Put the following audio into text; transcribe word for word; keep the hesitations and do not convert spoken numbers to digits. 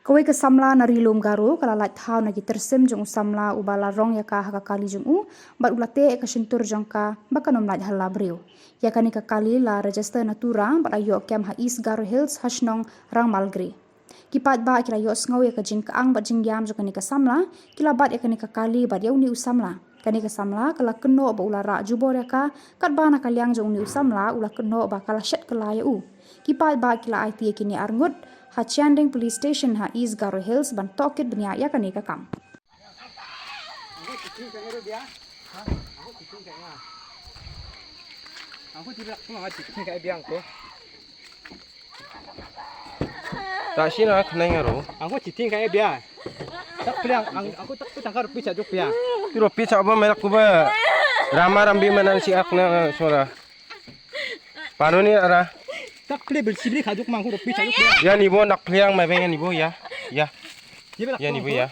Kawei ka samla na Ri Lum Garo ka la lait thaw na ki tyrsim jong u samla uba la rong ïa ka ha ka kali jong u, bad u la teh ïa ka shyntur jong ka ba kan ym lait ha la briew. Ïa kane ka kali la register na Tura bad la ïoh kem ha East Garo Hills ha shnong Rangmalgre. Ki paidbah ki la ïoh sngew ïa ka jingkyang bad jingïam jong kane ka samla, ki la bat ïa kane ka kali bad ïa une u samla. Kane ka samla ka la kynnoh ba u la rah jubor ïa ka, katba na ka liang jong une u samla u la kynnoh ba ka la shet kylla ïa u. Ki paidbah ki la aiti ïa kine arngut ha Chanding Police Station ha East Garo Hills ban tohkit bniah ïa kane ka kam. Ta shi na khnai nga ro. Ang ko chiting ka e bia. Tak pliang ang ang ko tak tak ka rupi cha juk bia. Ti rupi cha ba merak ku ba. Rama rambi manan si ak na sora. Panu ni ara. Tak pli bil sibri ka juk mang ko rupi cha juk bia. Ya ni bo nak pliang mai beng ni bo ya. Ya. Ya ni bo ya.